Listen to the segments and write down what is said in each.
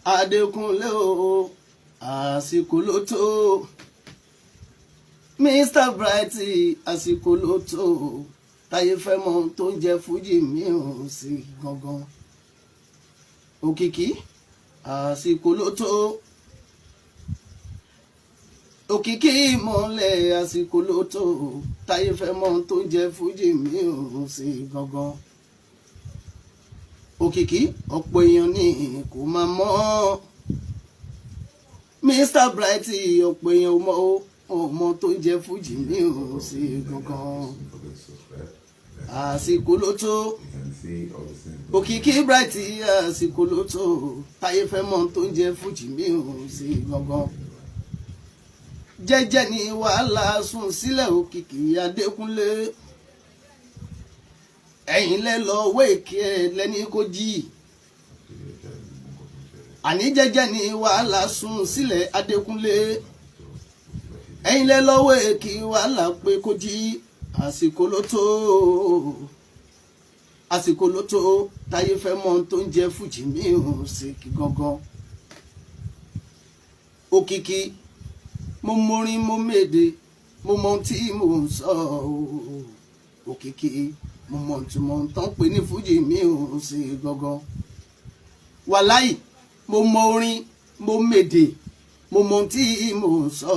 Adékúnlé o, àsìkò ló tó. Mr Bright, àsìkò ló tó. Táyé fẹ́ mọ ohun tó ń jẹ fújì mi ò sí gangan. Òkìkí, àsìkò ló tó. Òkìkí ìmọ̀lẹ̀, àsìkò ló tó. Táyé fẹ́ mọ ohun tó ń jẹ fújì mi ò sí gangan. Òkìkí, ọ̀pọ̀ èèyàn ní kò máa mọ̀. Mr Bright, ọ̀pọ̀ èèyàn ò mọ̀ ó mọ tó ń jẹ fújì mi ò sí gangan. Àsìkò ló tó. Òkìkí Bright, àsìkò ló tó. Táyé fẹ́ mọ tó ń jẹ fújì mi ò sí gangan. Jẹ́jẹ́ ni wàhálà sùn sílẹ̀. Òkìkí Adékúnlé, ẹ̀yin lẹ lọ wéèkì ẹ lẹ́ni kó jí. Àní jẹ́jẹ́ ni wàhálà sùn sílẹ̀. Adékúnlé, ẹ̀yin lẹ lọ wéèkì wàhálà pé kó jí. Àsìkò ló tó, àsìkò ló tó. Táyé fẹ́ mọ ohun tó ń jẹ fújì mi ò sí gangan. Òkìkí, mo morin, mo méde, mo mọ ohun tí mo ń sọ. Òkìkí, mo mọ ìtumọ̀ tán pé ní fújì mi ò sí gangan. Wàláì, mo mọ orin, mo mèdè, mo mọ ohun tí mo ń sọ.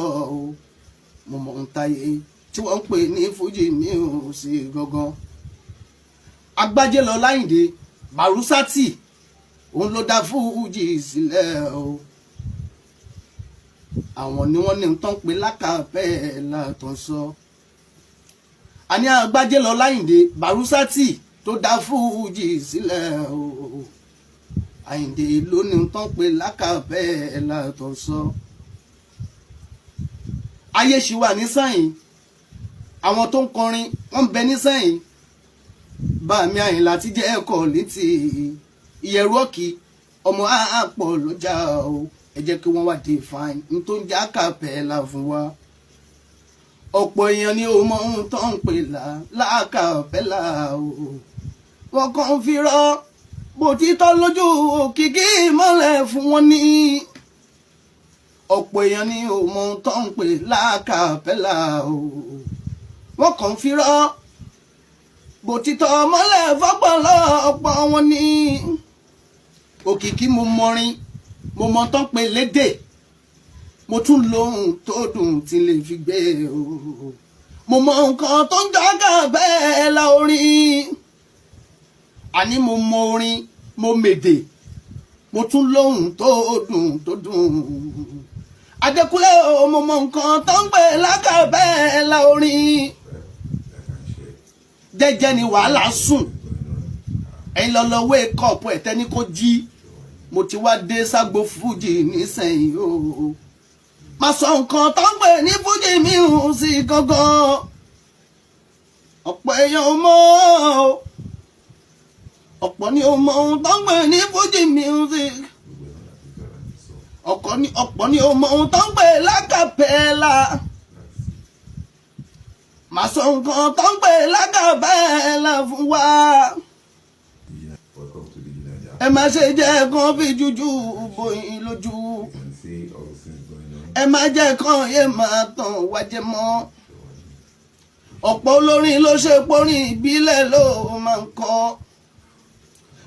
Mo mọ ohun táyé tí wọ́n ń pè ní fújì mi ò sí gangan. Agbájé lọ láyìndé Barrister, òun ló dá fújì sílẹ̀ o. Àwọn ni wọ́n ní tán pé l'acapella tó ń sọ. Àní Agbájé lọ láyìndé Barrister tó dá fújì sílẹ̀ o, Àyìndé ló ní tán pé l'acapella tó ń sọ. Ayé ṣì wà nísàyìn, àwọn tó ń kọrin wọ́n ń bẹ nísàyìn. Bàmí Àyìnlá ti jẹ́ ẹ̀kọ́ létí ìyẹ̀rú ọ̀kì ọmọ àpọ̀ lọ́jà o. Ẹ jẹ́ kí wọ́n wá define n tó ń jẹ́ acapella fún wa. Ọ̀pọ̀ èèyàn ni ó mọ ohun tó ń pè l'acapella o. Wọ́n kàn ń fi rọ́ bó títọ́ lójú. Òkìkí ìmọ̀lẹ̀ fún wọn ní. Ọ̀pọ̀ èèyàn ni ó mọ ohun tó ń pè l'acapella o. Wọ́n kàn ń fi rọ́ bó títọ́ mọ́lẹ̀ fọ́pọ̀lọpọ̀ wọn ní. Òkìkí, mo mọrin, mo mọ tán pé lédè, mo tún lóhùn tó dùn tí lè fi gbé o. Mo mọ nǹkan tó ń jọ́gà bẹ́ẹ̀ la orin. Àní mo mọ orin, mo mèdè, mo tún lóhùn tó dùn tó dùn. Adékúnlé o, mo mọ nǹkan tó ń gbé l'acapella orin. Jẹ́jẹ́ ni wàhálà sùn. Ẹ̀yin lọ lọ wake up ẹ̀ tẹ́ni kó jí. Mo ti wá dé ságbo fújì nísẹ̀yìn o. Má sọ nǹkan tó ń pè ní fújì mi ò sí gangan. Ọ̀pọ̀ èèyàn ò mọ̀ o. Ọ̀pọ̀ ni ò mọ̀ ohun tó ń pè ní fújì music. Ọ̀pọ̀ ni ò mọ̀ ohun tó ń pè l'acapella. Má sọ nǹkan tó ń pè l'acapella fún wa. Welcome to the United. Ẹ má ṣe jẹ́ kán fi jújú bòyìn lójú. You can see all the things going on. Ẹ má jẹ́ kán yé máa tàn wájẹ́ mọ́. Ọ̀pọ̀ olórin ló ṣe porin ìbílẹ̀ ló máa ń kọ́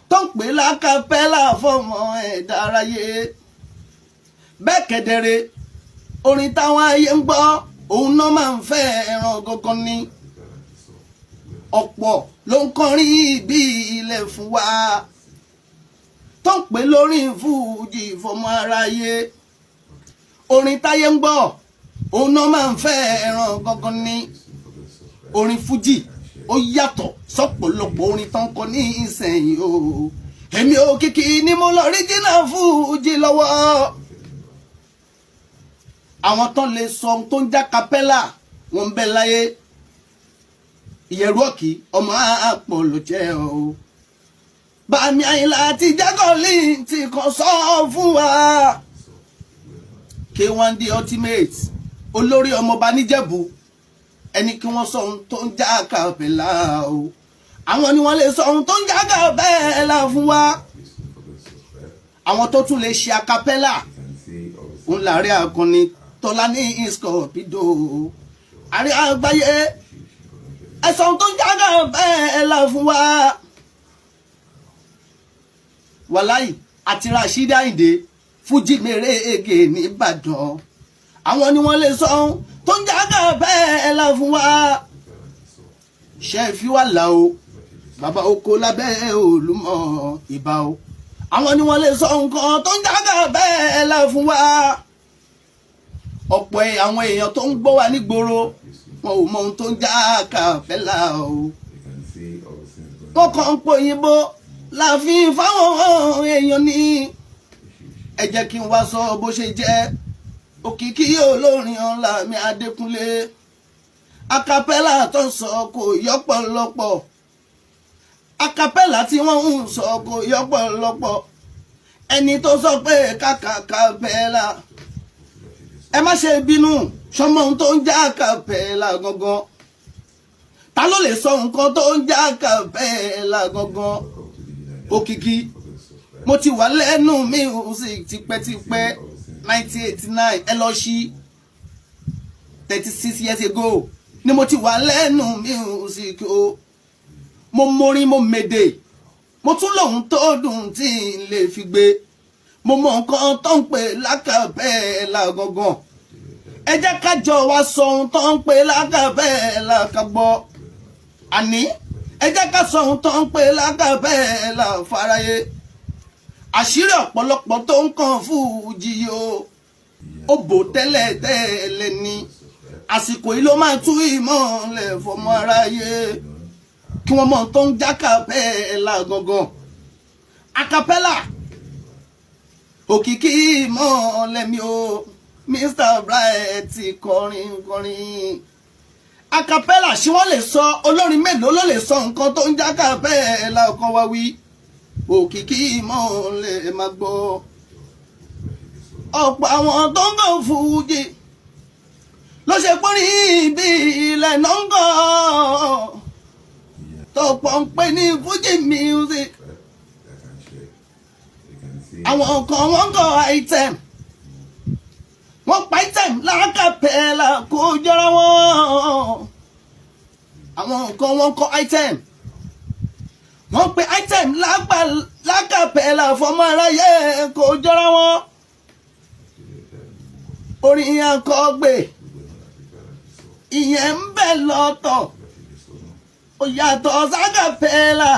tó ń pè l'acapella fọmọ ẹ̀dá aráyé. Bẹ́ẹ̀ kẹ̀dẹ̀rẹ̀, orin táwọn ayé ń gbọ́, òun náà máa ń fẹ́ ẹran gangan ni. Ọ̀pọ̀ ló ń kọrin ìbílẹ̀ fún wa tó ń pè lórí fújì fọmọ aráyé. Orin táyé ń gbọ́, òun náà máa ń fẹ́ ẹran gangan ni. Orin fújì ó yàtọ̀ sọ́pọ̀lọpọ̀ orin tó ń kọ ní ìsẹ̀yìn o. Èmi Òkìkí ni mo lọ rí jìnnà fújì lọ́wọ́. Àwọn tán lè sọ ohun tó ń já capella, wọn ń bẹ láyé. Ìyẹ̀rú ọ̀kì ọmọ àpọ̀ ló jẹ́ o. Bàmí Àyìnlá àti jágọ̀lì ti kàn sọ fún wa. K1 The Ultimate, olórí ọmọọba níjẹ̀bú, ẹni kí wọ́n sọ ohun tó ń já capella o. Àwọn ni wọ́n lè sọ ohun tó ń já capella fún wa. Àwọn tó tún lè ṣe acapella You can see all the ń láàárẹ̀ akọni Tọ́lání Scorpido àárẹ̀ àgbáyé. Ẹ̀sán tó ń jágà bẹ́ẹ̀ là fún wa. Wàláì àti Rasheed Àyìndé Fújì mèrèègè nìbàdàn, àwọn ni wọ́n lè sọ ohun tó ń jágà bẹ́ẹ̀ là fún wa. Ṣe é fi wà là o, bàbá oko lábẹ́ Olúmọ ìbà o, àwọn ni wọ́n lè sọ nǹkan tó ń jágà bẹ́ẹ̀ là fún wa. Ọ̀pọ̀ àwọn èèyàn tó ń gbọ́ wa nígboro, wọn ò mọ ohun tó ń já acapella o. You can see all the things going Wọ́n kàn ń pòyìnbó láàfin fáwọn èèyàn ní. Ẹ jẹ́ kí n wá sọ bó ṣe jẹ́. Òkìkí olórin ọ̀la mi Adékúnlé, acapella tó ń sọ kò yọpọlọpọ. Acapella tí wọ́n ń sọ kò yọpọlọpọ. Ẹni tó sọ pé kàkàkàpẹ́là, ẹ má ṣe bínú, sọmọ ohun tó ń já acapella gangan? Ta ló lè sọ nǹkan tó ń já acapella gangan? Welcome to the Naija. Òkìkí, Forget to subscribe. mo ti wà lẹ́nu music tipẹ́tipẹ́. 1989, ẹ lọ sí, 36 years ago ni mo ti wà lẹ́nu music o. Mo morin, mo mèdè, mo tún lòun tó dùn tí n lè fi gbé. Mo mọ nǹkan tó ń pè l'acapella gangan. Ẹ jẹ́ ká jọ wá sọ ohun tó ń pè l'acapella ká gbọ́. Àní ẹ jẹ́ ká sọ ohun tó ń pè l'acapella fáráyé. Àṣírí ọ̀pọ̀lọpọ̀ tó ń kàn fújì o, ó bò tẹ́lẹ̀ tẹ́lẹ̀ ni. Àsìkò yìí ló máa tú ìmọ̀lẹ̀ fọmọ aráyé kí wọ́n mọ̀ tó ń já acapella gangan. Acapella, òkìkí ìmọ̀lẹ̀ mi o, Mr Bright kọrin kọrin. Acapella, ṣé wọ́n lè sọ? Olórin mélòó ló lè sọ nǹkan tó ń já acapella kan wá wí? Òkìkí ìmọ̀lẹ̀ máa gbọ́. Ọ̀pọ̀ àwọn tó ń gàn fújì ló ṣe pọ́nrín bí ilẹ̀ náà ń gàn tọ̀pọ̀ ń pè ní fújì music. Like and share. You can see Àwọn kan wọ́n ń kọ item, wọ́n pa item l'acapella, kò jọra wọn. Àwọn kan wọ́n kọ item, wọ́n pe item l'acapella fọmọ aráyé, kò jọra wọn. Orin akọgbè, ìyẹn ń bẹ lọ́tọ̀, ó yàtọ̀ s'acapella.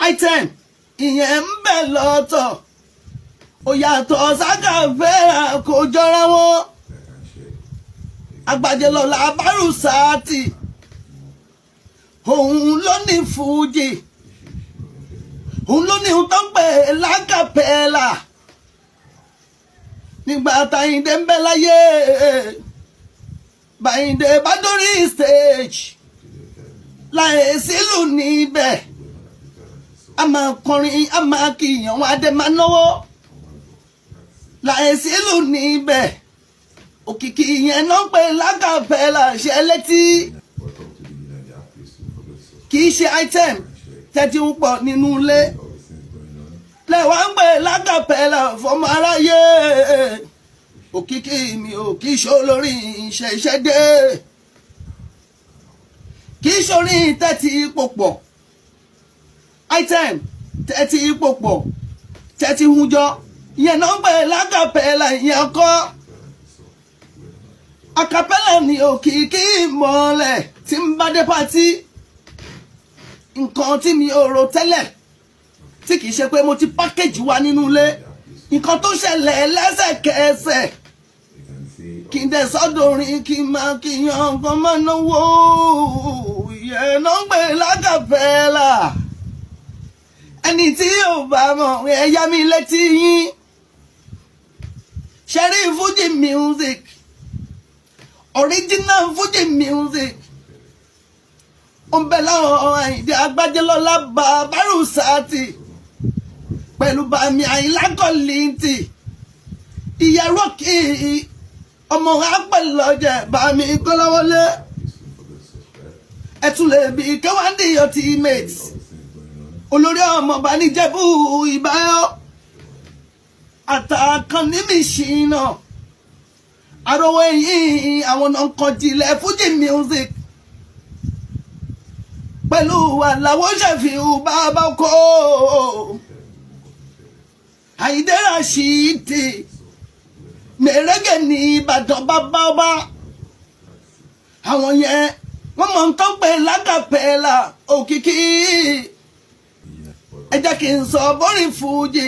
Item, ìyẹn ń bẹ lọ́tọ̀, ó yàtọ̀ s'acapella, kò jọra wọn. Like and share. Agbájẹlọ́lá Bárùsàtì, òun ló ní fújì, òun ló ní ohun tó ń pè l'acapella. Nígbà tàyíǹde ń bẹ láyé, bàyíǹde bá dórí stage láì sílù níbẹ̀, a máa kọrin, a máa kíyàn wọn, adé máa náwó láì sílù níbẹ̀. Òkìkí yẹn náà ń pè l'acapella ṣe létí. Welcome to the Naija. Please don't forget to subscribe. Kì í ṣe item tẹ́tí ń pọ̀ nínú ilé All the things going on. lẹ́wọ̀n ń pè l'acapella fọmọ aráyé. Òkìkí mi ò kì í ṣe olórin iṣẹ́ iṣẹ́ dé, kì í ṣorin tẹ́tí ipò pọ̀, item tẹ́tí ipò pọ̀, tẹ́tí hunjọ, ìyẹn náà ń pè l'acapella. Ìyẹn kọ́ acapella ni. Òkìkí ìmọ̀lẹ̀ tí ń bá dé party, nǹkan tí mi ò rò tẹ́lẹ̀, tí kìí ṣe pé mo ti package wa nínú ilé, nǹkan tó ṣẹlẹ̀ lẹ́sẹ̀kẹsẹ̀, You can see kí n dẹ̀ sọ́dọ̀ orin, kí n máa kí n yan nǹkan máa náwó, ìyẹn náà ń pè l'acapella. Ẹni tí yóò bá mọ̀, ẹ yá mi létí yín. Ṣẹ́rí Fuji music, original Fuji music, ó ń bẹ láwọn Àyìndé Agbájẹ́lọ́lá Bàbárùsàtì pẹ̀lú Bàmí Àyìnlá Kọ́lìntì, ìyàrá kì í ọmọ apẹ̀lọ́jẹ̀ Bàmí Kọ́láwọlé. Please don't forget to subscribe. Ẹ tún lè bí K1 The Ultimate. All the things going on. Olórí ọmọọba níjẹ̀bú ìbáyọ̀ àtàkànní mi ṣìnà arówó yìí, àwọn náà ń kọjílẹ̀ Fuji music pẹ̀lú àlàwọ̀ ṣàfihàn bàbá kó Àyìndé Ràṣídì mẹ̀rẹ́gẹ̀ ní Ìbàdàn bàbá ọba. Àwọn yẹn wọ́n mọ̀ ń tọ́ pé lákàpẹ́lá òkìkí. Ẹ jẹ́ kí n sọ bórin Fújì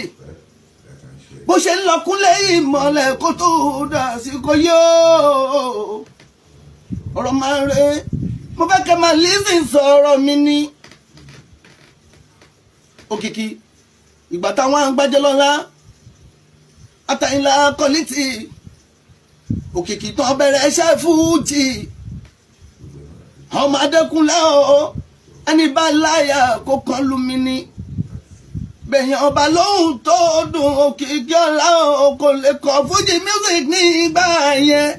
bó ṣe ń lọkúnlé ìmọ̀lẹ̀ kó tó dàsìkò yóò ọ̀rọ̀ máa ń re. Mo fẹ́ kẹ́ máa listen sọ̀rọ̀ mi ní. Òkìkí ìgbà táwọn àgbájọ lọ́la àtàyìnlá kọ́lítì òkìkí tán bẹ̀rẹ̀ iṣẹ́ Fújì, ọmọ Adékúnlé o, ẹni bá láyà kó kàn lù mí ní bẹ̀yàn ọba lóhùn tó dùn, òkìkí ọ̀la o, kò lè kọ Fújì music ní ìgbà yẹn.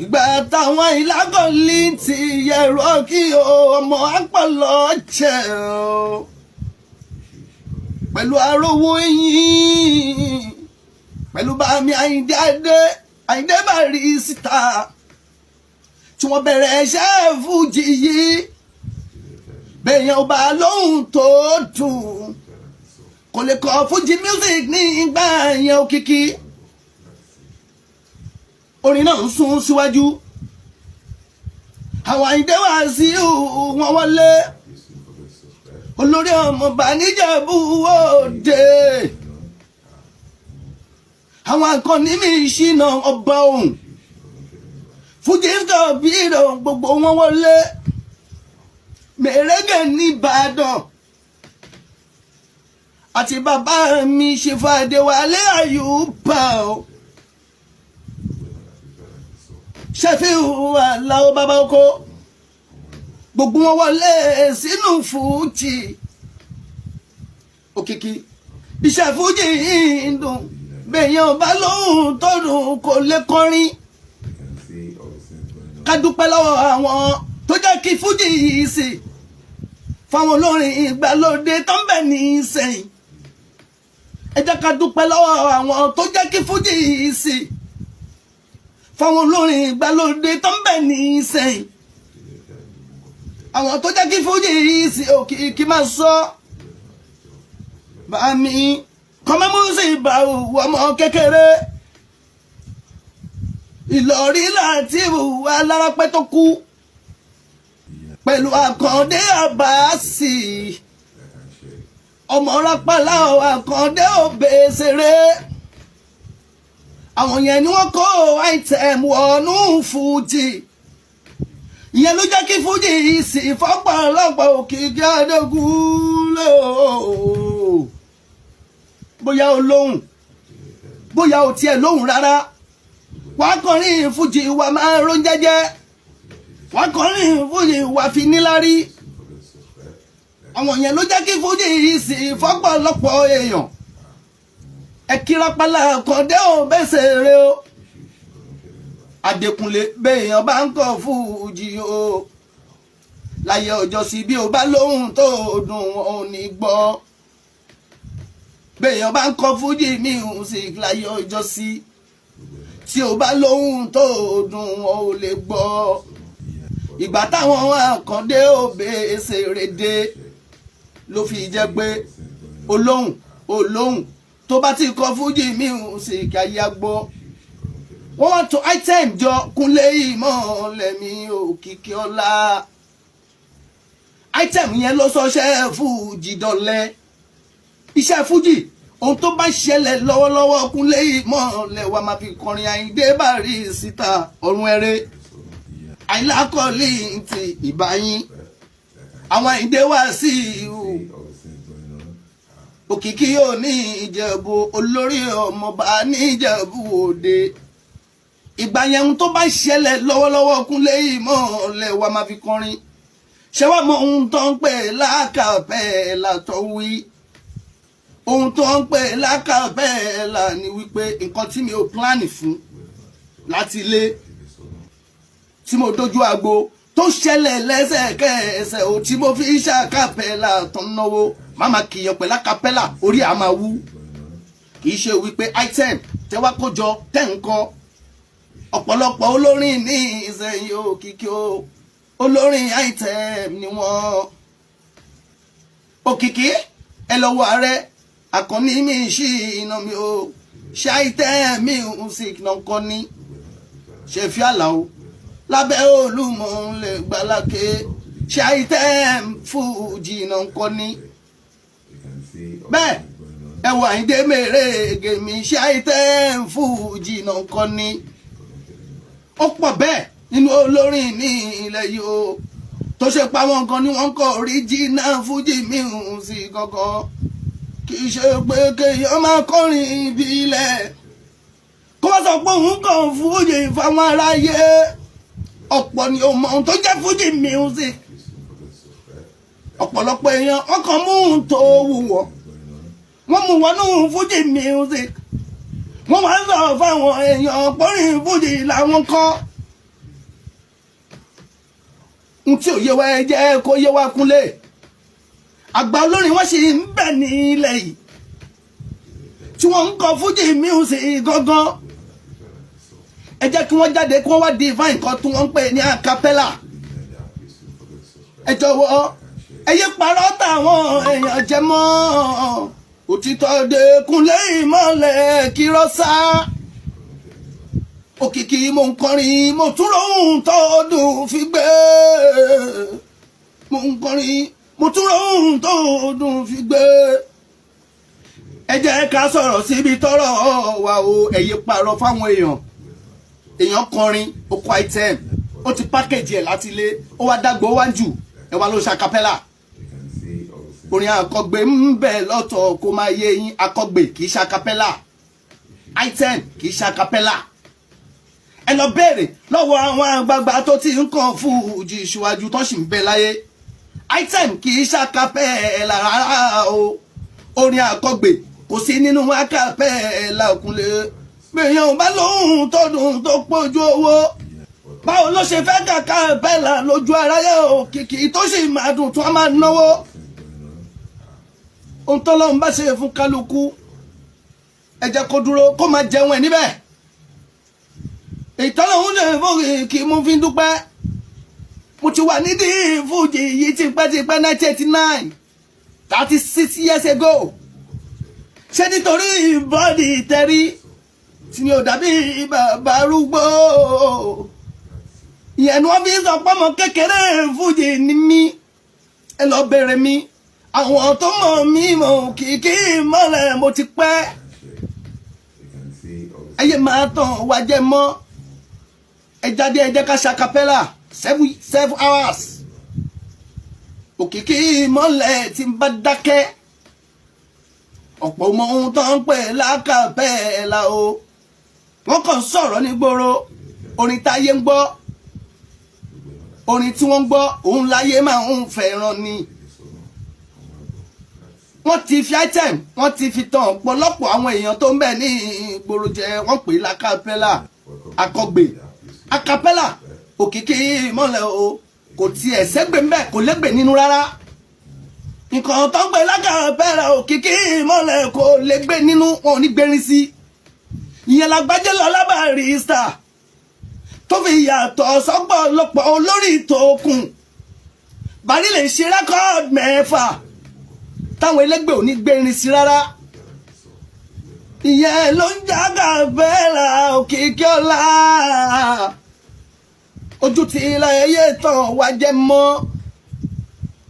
Ìgbà táwọn ìlágọ̀lì ti yẹ̀rọ kí ọmọ àpọ̀lọ́ jẹ́ o pẹ̀lú arówó yín, pẹ̀lú bàmí Àyìndé Adé, Àyìndé Barrister, tí wọ́n bẹ̀rẹ̀ iṣẹ́ Fújì yìí, bẹ̀yàn ọba lóhùn tó dùn kò lè kọ Fújì music ní ìgbà yẹn. Òkìkí orin náà ń sún síwájú, àwọn Àyìndé Wàsíù wọn wọlé, olórí ọmọọba níjẹ̀bú òde, àwọn akọni mi ṣìnà ọba òun Fújì bírò, gbogbo wọn wọlé mẹrẹgẹ nìbàdàn àti bàbá mi ṣe fàdéwálé àyùbá o, Ṣẹ́fíù Aláò bàbá oko, gbogbo wọn wọlé sínú Fújì. Òkìkí iṣẹ́ Fújì ń dùn, bẹ́ẹ̀yàn bá lóhùn tó dùn kò lè kọrin. You can see all the things going on. Ká dúpẹ́ lọ́wọ́ àwọn tó jẹ́ kí Fújì yìí sì fáwọn olórin ìgbàlódé tó ń bẹ ní ìsẹ̀yìn. Ẹ jẹ́ ká dúpẹ́ lọ́wọ́ àwọn tó jẹ́ kí Fújì yìí sì fáwọn olórin ìgbàlódé tó ń bẹ ní ìsẹ̀yìn, àwọn tó jẹ́ kí Fújì yìí sì òkìkí máa sọ bàmí kọ́mọ́mùsì bá òwú ọmọ kékeré Ìlọrí láti wà lárápẹ́ tó kú pẹ̀lú Àkàndé Àbáàsì Like and share. ọmọ rápálá Àkàndé Òbèsèré. Àwọn yẹn ni wọ́n kó item wọnú Fújì. Ìyẹn ló jẹ́ kí Fújì sì fọ́pọ̀lọpọ̀. Òkìkí Adégúnlé o, bóyá o lóhùn, bóyá o tiẹ̀ lóhùn rárá, wàá kọrin Fújì wa máa rón jẹ́jẹ́, wàá kọrin Fújì wa fi níláárí. Àwọn yẹn ló jẹ́ kí Fújì sì fọ́pọ̀lọpọ̀ èèyàn. Ẹ kí rápálá Àkàndé Òbèsèré o, Adékúnlé. Béèyàn bá ń kọ Fújì o láyé ọjọ́ sí, bí o bá lóhùn tó dùn, wọn ò ní gbọ́. Béèyàn bá ń kọ Fújì music láyé ọjọ́ sí, tí o bá lóhùn tó dùn, wọn ò lè gbọ́. Ìgbà táwọn Àkàndé Òbèsèré dé ló fi jẹ́ pé olóhùn olóhùn tó bá ti kọ Fújì music, ayé gbọ́. Wọ́n wá tó item jọ Kúnlé Ìmọ̀lẹ́mí Òkìkí Ọlá. Item yẹn ló sọṣẹ́ Fújì dọ̀lẹ́. Iṣẹ́ Fújì, ohun tó bá ṣẹlẹ̀ lọ́wọ́lọ́wọ́, Kúnlé Ìmọ̀lẹ̀ wa máa fi kọrin. Àyìndé Barrister ọ̀run ẹ̀rẹ́, Àyìnlá Kollington ìbáyín, àwọn Àyìndé Wàsíù òkìkí yóò ní Ìjẹ̀bú, olórí ọmọọba ní Ìjẹ̀bú Òde. Ìgbà yẹn, ohun tó bá ṣẹlẹ̀ lọ́wọ́lọ́wọ́, Kúnlé Ìmọ̀lẹ̀ wa máa fi kọrin. Ṣé wàá mọ ohun tó ń pè lákàpẹ́ látọ̀ wí? Ohun tó ń pè lákàpẹ́ là ní wípé nǹkan tí mi ò plan fún láti ilé tí mo dojú agbo. Tó ṣẹlẹ̀ lẹ́sẹ̀kẹsẹ̀ ò tí mo fi ń ṣe acapella tó ń náwó, má máa kìyàn pẹ̀lú acapella, orí à máa wú. Kì í ṣe wípé item tẹ́ wá kó jọ tẹ́ ń kọ. Ọ̀pọ̀lọpọ̀ olórin ní ìsẹ̀yìn, òkìkí o, olórin item ni wọ́n. Òkìkí, ẹ lọ wọ ààrẹ àkànní mi ṣì iná mi o, ṣe item music náà kọ́ ní ṣe fi àlà o lábẹ́ Olúmọ lè gbàlákè, ṣe item fújì náà kọ́ ní. You can see all Bẹ́ẹ̀ things going on. ẹ wọ Àyíndé Mèrègè mi, ṣe item fújì náà kọ́ ní. Ó pọ̀ bẹ́ẹ̀ nínú olórin ní ilẹ̀ yìí o, tó ṣe pa wọn gan ni wọ́n kọ original fújì music gangan. Kì í ṣe pé kéèyàn máa kọrin ìbílẹ̀ kó wọ́n sọ pé òun kàn fújì fáwọn aráyé. Ọ̀pọ̀ ni ò mọ ohun tó jẹ́ fújì music. Please don't forget to subscribe. Ọ̀pọ̀lọpọ̀ èèyàn, wọ́n kàn mú un tó wù wọ́n, Things going on. wọ́n mú wọnú fújì music, wọ́n wá ń sọ fáwọn èèyàn pọ́nrín fújì làwọn kọ́. N tí ò yé wa, ẹ jẹ́ kó yé wa kúnlé. Àgbà olórin wọ́n sì ń bẹ ní ilẹ̀ yìí tí wọ́n ń kọ fújì music gangan. Ẹ jẹ́ kí wọ́n jáde, kí wọ́n wá define nǹkan tí wọ́n ń pè ní acapella. Ẹ jọ̀wọ́, ẹ yé parọ́ táwọn èèyàn jẹ mọ́. Òtítọ́ dẹkùnlé ìmọ̀lẹ̀ kírọ́sá. Òkìkí, mo ń kọrin, mo tún rohùn tó dùn fi gbé. Mo ń kọrin, mo tún rohùn tó dùn fi gbé. Ẹ jẹ́ ká sọ̀rọ̀ síbi tọ́rọ̀ wà o. Ẹ yé parọ́ fáwọn èèyàn. Èèyàn kọrin, ó kọ item, ó ti package ẹ̀ láti ilé, ó wá dágbó wájú ẹ wá ló ṣe acapella. Orin àkọgbè ń bẹ lọ́tọ̀, kó máa yé yín. Akọgbè kì í ṣe acapella, item kì í ṣe acapella. Ẹ lọ béèrè lọ́wọ́ àwọn àgbààgbà tó ti ń kàn fújì síwájú tó sì ń bẹ láyé. Item kì í ṣe acapella rárá o. Orin àkọgbè kò sí nínú acapella. Òkúnlé gbèyàn bá lóhùn tó dùn tó pójú owó, báwo ló ṣe fẹ́ kàkà bẹ́là lójú aráyé? Òkìkí tó sì máa dùn tó a máa náwó. Ohun tọ́lọ́run bá ṣe fún kálukú, ẹ jẹ́ kó dúró kó máa jẹun ẹ̀ níbẹ̀. Ìtọ́lọ́run ṣe fún kí mo fi ń dúpẹ́. Mo ti wà nídìí fújì yìí tipẹ́tipẹ́, 1989, 36 years ago. Ṣé nítorí body tẹ́rí tí mi ò dàbí bàbá arúgbó, ìyẹn ni wọ́n fi ń sọ pọ́mọ kékeré fújì ní mí. Ẹ lọ bẹ̀rẹ̀ mi, àwọn tó mọ̀ mí mọ̀ kìkì mọ́lẹ̀, mo ti pẹ́. Ẹyẹ máa tàn wá jẹ mọ́. Ẹ jáde, ẹ jẹ́ ká ṣe acapella 7 7 hours. Òkìkí mọ́lẹ̀ tí ń bá dákẹ́, ọ̀pọ̀ mọ ohun tó ń pè l'acapella o. Wọ́n kàn sọ̀rọ̀ nígboro. Orin táyé ń gbọ́, orin tí wọ́n ń gbọ́, òun láyé máa ń fẹ́ràn ni. Wọ́n ti fi item, wọ́n ti fi tàn ọ̀pọ̀lọpọ̀ àwọn èèyàn tó ń bẹ ní ìgboro jẹ. Wọ́n pè é l'acapella, akọgbè acapella. Òkìkí mọ́lẹ̀ o, kò tiẹ̀ sẹ́gbẹ̀ ń bẹ̀, kò lẹ́gbẹ̀ nínú rárá. Nǹkan tó ń pè l'acapella, òkìkí mọ́lẹ̀, kò lẹ́gbẹ̀ nínú, wọn ò ní gbérin sí. Ìyẹn lágbájẹ́ lọ Barrister tó fi yàtọ̀ sọ́pọ̀lọpọ̀ olórí tó kùn. Bàrí lè ṣe record 6 táwọn ẹlẹgbẹ́ ò ní gbérin sí rárá. Ìyẹn ló ń jágà bẹ́ẹ̀rà. Òkìkí ọ̀la ojú ti ilẹ̀ ẹyẹ tán wá jẹ́ mọ́.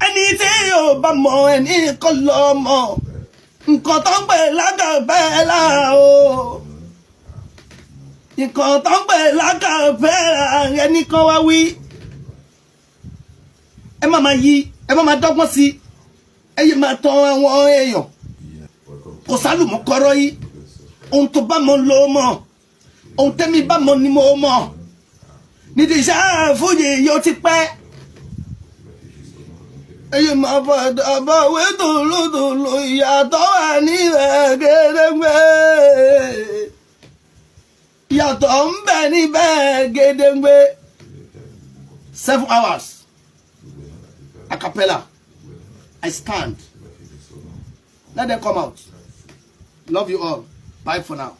Ẹni tí yóò bá mọ ẹni kọ́ lọ mọ̀ nǹkan tó ń pè l'acapella o. Nǹkan tó ń pè l'acapella, ẹni kan wá wí. Ẹ má máa yí, ẹ má máa dọ́gbọ́n sí, ẹ yé máa tàn àwọn èèyàn. Kò sálùmọ́ kọ́rọ́ yìí. Ohun tó bá mọ ló mọ̀, ohun tẹ́mi bá mọ ni mo mọ̀. Nídìí iṣẹ́ fújì yóò ti pẹ́. Èyí máa fọdọ̀ bọ̀wé tòlótòló, ìyàtọ̀ wà níbẹ̀ gédéǹgbé. Ìyàtọ̀ ń bẹ níbẹ̀ gédéǹgbé. 7 hours a cappella. I stand. Let them come out. Love you all. Bye for now.